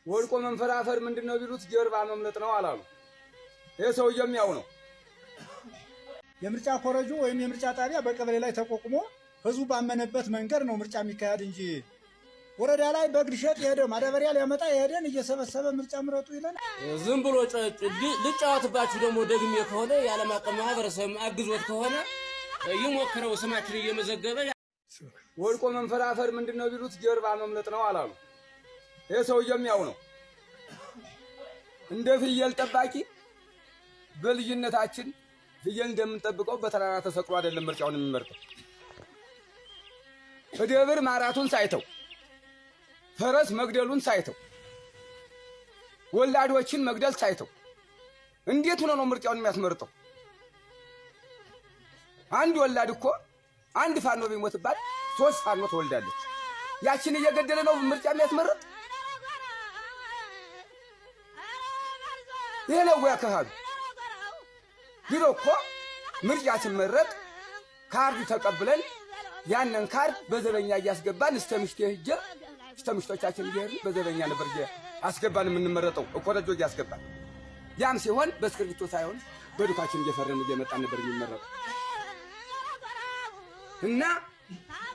ወድቆ መንፈራፈር ምንድን ነው ቢሉት ጀርባ መምለጥ ነው አላሉ። ይህ ሰውዬም ያው ነው። የምርጫ ኮረጆ ወይም የምርጫ ጣቢያ በቀበሌ ላይ ተቋቁሞ ህዝቡ ባመነበት መንገድ ነው ምርጫ የሚካሄድ እንጂ ወረዳ ላይ በግ ሊሸጥ የሄደ፣ ማዳበሪያ ሊያመጣ የሄደን እየሰበሰበ ምርጫ ምረጡ ይለን። ዝም ብሎ ልጫወትባችሁ ደግሞ ደግሜ ከሆነ የዓለም አቀፍ ማህበረሰብ አግዞት ከሆነ ይሞክረው፣ ስማችን እየመዘገበ። ወድቆ መንፈራፈር ምንድን ነው ቢሉት ጀርባ መምለጥ ነው አላሉ። ይህ ሰውዬም ያው ነው። እንደ ፍየል ጠባቂ በልጅነታችን ፍየል እንደምንጠብቀው በተራራ ተሰቅሎ አይደለም ምርጫውን የሚመርጠው። እደብር ማራቱን ሳይተው፣ ፈረስ መግደሉን ሳይተው፣ ወላዶችን መግደል ሳይተው እንዴት ሆኖ ነው ምርጫውን የሚያስመርጠው? አንድ ወላድ እኮ አንድ ፋኖ ቢሞትባት ሶስት ፋኖ ትወልዳለች። ያችን እየገደለ ነው ምርጫ የሚያስመርጥ? ይሄ ነው ወይ አካሄዱ? ድሮ እኮ ምርጫ ሲመረጥ ካርድ ተቀብለን ያንን ካርድ በዘበኛ እያስገባን እስከ ምሽቴ ሂጄ እስከ ምሽቶቻችን እየሄድን በዘበኛ ነበር አስገባን የምንመረጠው፣ እኮረጆ እያስገባን። ያም ሲሆን በእስክሪብቶ ሳይሆን በዱካችን እየፈረምን እየመጣን ነበር የሚመረጠው። እና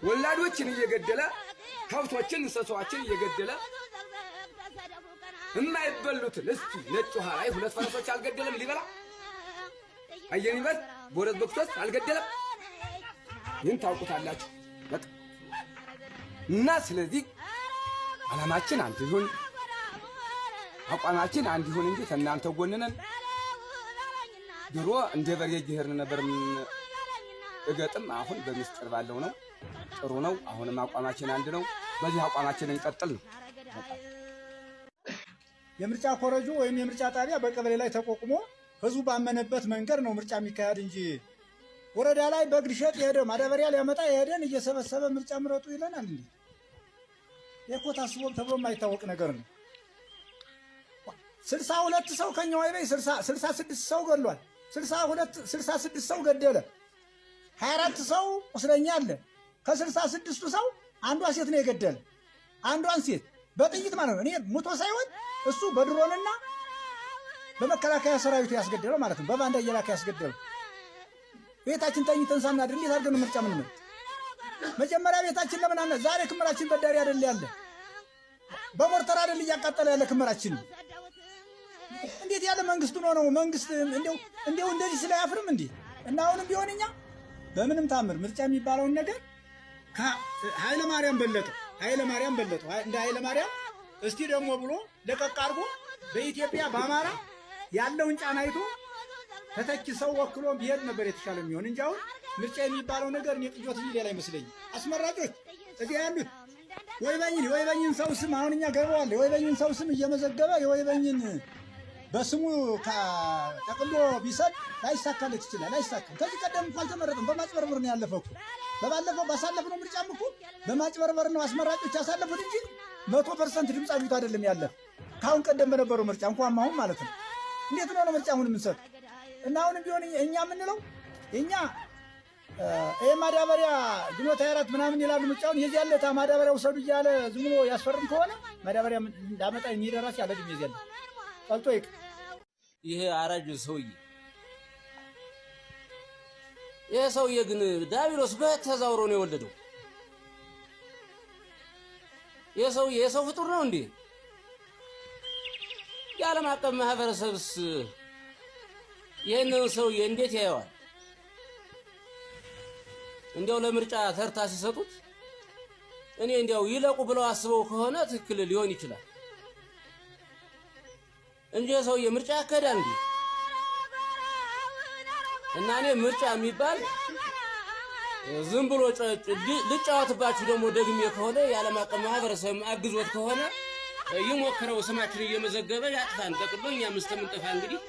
ወላዶችን እየገደለ፣ ከብቶችን እንስሳዎችን እየገደለ፣ የማይበሉትን እስቲ ነጭ ውሃ ላይ ሁለት ፈረሶች አልገደለም ሊበላ? አየኒበት ቦረት በክቶስ አልገደለም? ይህን ታውቁታላችሁ። በቃ እና ስለዚህ ዓላማችን አንድ ይሁን፣ አቋማችን አንድ ይሁን እንጂ ከእናንተ ጎን ነን። ድሮ እንደ በሬ እየሄድን ነበር እገጥም፣ አሁን በሚስጥር ባለው ነው። ጥሩ ነው። አሁንም አቋማችን አንድ ነው። በዚህ አቋማችን እንቀጥል ነው። የምርጫ ኮረጆ ወይም የምርጫ ጣቢያ በቀበሌ ላይ ተቋቁሞ ህዝቡ ባመነበት መንገድ ነው ምርጫ የሚካሄድ እንጂ ወረዳ ላይ በግ ሊሸጥ የሄደ፣ ማዳበሪያ ሊያመጣ የሄደን እየሰበሰበ ምርጫ ምረጡ ይለናል። እንዴ፣ ይህ እኮ ታስቦ ተብሎ የማይታወቅ ነገር ነው። 62 ሰው ከኛ ወይ 66 ሰው ገድሏል። 62 66 ሰው ገደለ። 24 ሰው ቁስለኛ አለ። ከ66ቱ ሰው አንዷ ሴት ነው የገደለ። አንዷን ሴት በጥይት ማለት ነው። እኔ ሙቶ ሳይሆን እሱ በድሮንና በመከላከያ ሰራዊቱ ያስገደለው ማለት ነው። በባንዳ እየላከ ያስገደለው። ቤታችን ተኝተን ሳናድር እንዴት አድርገን ምርጫ ምን? መጀመሪያ ቤታችን ለምን አነ ዛሬ ክምራችን በዳሪ አይደል ያለ? በሞርተር አይደል እያቃጠለ ያለ ክምራችን? እንዴት ያለ መንግስት ነው ነው መንግስት? እንደው እንደው እንደዚህ ስለ አያፍርም እንዴ? እና አሁንም ቢሆን እኛ በምንም ታምር ምርጫ የሚባለውን ነገር ኃይለ ማርያም በለጠው፣ ኃይለ ማርያም በለጠው፣ እንደ ኃይለ ማርያም እስቲ ደግሞ ብሎ ለቀቅ አድርጎ በኢትዮጵያ በአማራ ያለውን ጫና አይቶ ተተኪ ሰው ወክሎ ቢሄድ ነበር የተሻለ የሚሆን እንጂ አሁን ምርጫ የሚባለው ነገር እኔ ቅጆት እንጂ ሌላ አይመስለኝም። አስመራጮች እዚህ ያሉት ወይበኝን የወይበኝን ሰው ስም አሁን እኛ ገበዋል። የወይበኝን ሰው ስም እየመዘገበ የወይበኝን በስሙ ጠቅሎ ቢሰጥ ላይሳካለት ይችላል። ላይሳካም። ከዚህ ቀደም እኮ አልተመረጠም። በማጭበርበር ነው ያለፈው እኮ። በባለፈው ባሳለፍነው ምርጫም እኮ በማጭበርበር ነው አስመራጮች ያሳለፉት እንጂ 100% ድምፅ አግኝቶ አይደለም ያለፈ። ከአሁን ቀደም በነበረው ምርጫ እንኳን አሁን ማለት ነው። እንዴት ነው ምርጫ አሁን የምንሰጥ? እና አሁንም ቢሆን እኛ የምንለው እኛ ይህ ማዳበሪያ ግንቦት 24 ምናምን ይላሉ ምርጫውን። የዚህ ያለታ ማዳበሪያ ውሰዱ እያለ ዝም ብሎ ያስፈርም ከሆነ ማዳበሪያ እንዳመጣ የሚደራስ ያለ ድም የዚህ ያለ ቀልጦ ይቅ ይሄ አራጅ ሰውዬ፣ ይሄ ሰውዬ ግን ዳቢሎስ በተዛውሮ ነው የወለደው። ይሄ ሰውዬ የሰው ፍጡር ነው እንዴ? የዓለም አቀፍ ማህበረሰብስ ይህንን ሰውዬ እንዴት ያየዋል? እንዲያው ለምርጫ ተርታ ሲሰጡት እኔ እንዲያው ይለቁ ብለው አስበው ከሆነ ትክክል ሊሆን ይችላል እንጂ ሰውዬ ምርጫ ያካሂዳል እንዴ? እና እኔ ምርጫ የሚባል ዝም ብሎ ልጫወትባችሁ ደግሞ ደግሜ ከሆነ የዓለም አቀፍ ማህበረሰብ አግዞት ከሆነ ይሞክረው፣ ስማችን እየመዘገበ ያጥፋን ጠቅሎ። እኛም እስከምንጠፋ እንግዲህ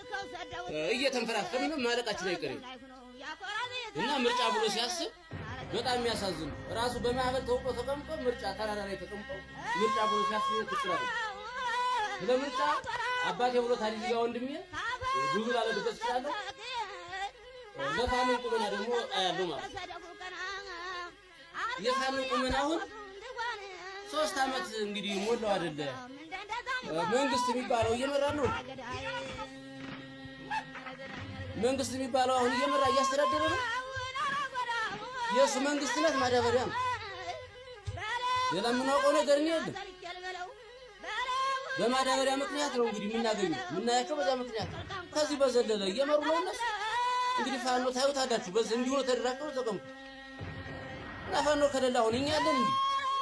እየተንፈራፈርን ማለቃችን አይቀርም። እና ምርጫ ብሎ ሲያስብ በጣም የሚያሳዝን ነው። ራሱ በማህበር ተውቆ ተቀምጦ ምርጫ ተራራ ላይ ተቀምጦ ምርጫ ብሎ ሲያስብ ትክክል አይደለም። ስለ ምርጫ አባቴ ብሎ ታዲያ እዚህ ጋር ወንድሜ ብዙ ላለድበት እችላለሁ። ለፋኖ ቁመና ደግሞ አያለሁ ማለት ነው። የፋኖ ቁመና አሁን 3 ዓመት እንግዲህ ሞላው አይደለ? መንግስት የሚባለው እየመራን ነው። መንግስት የሚባለው አሁን እየመራ እያስተዳደረ ነው። የእሱ መንግስትነት ማዳበሪያ ነው። ሌላ የምናውቀው ነገር እኔ የለም። በማዳበሪያ ምክንያት ነው እንግዲህ የምናገኘው የምናያቸው በዛ ምክንያት ነው። ከዚህ በዘለለ እየመሩ ነው እነሱ። እንግዲህ ፋኖ ታዩታላችሁ። በዚህ እንዲሁ ነው ተደራጅተው ተቀምጡ እና ፋኖ ከሌለ አሁን እኛ ያለን እንዲህ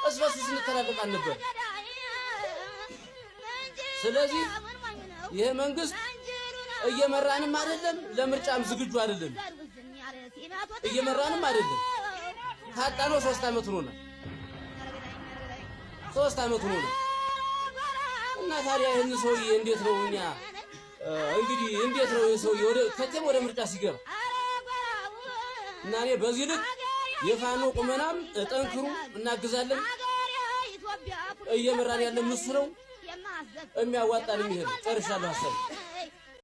እስ በሱ ስንተላለቅ አልነበር። ስለዚህ ይሄ መንግስት እየመራንም አይደለም፣ ለምርጫም ዝግጁ አይደለም። እየመራንም አይደለም። ካጣነው 3 ዓመት ሆኖናል። 3 ዓመት ሆኖናል። እና ታዲያ ይህን ሰውዬ እንዴት ነው እኛ እንግዲህ እንዴት ነው ይህ ሰውዬ ወደ ከቴም ወደ ምርጫ ሲገባ እና እኔ በዚህ ልክ የፋኖ ቁመናም ጠንክሩ፣ እናግዛለን። እየመራን ያለ እሱ ነው የሚያዋጣን። ይሄ ነው። ጨርሻለሁ ሀሳቤ።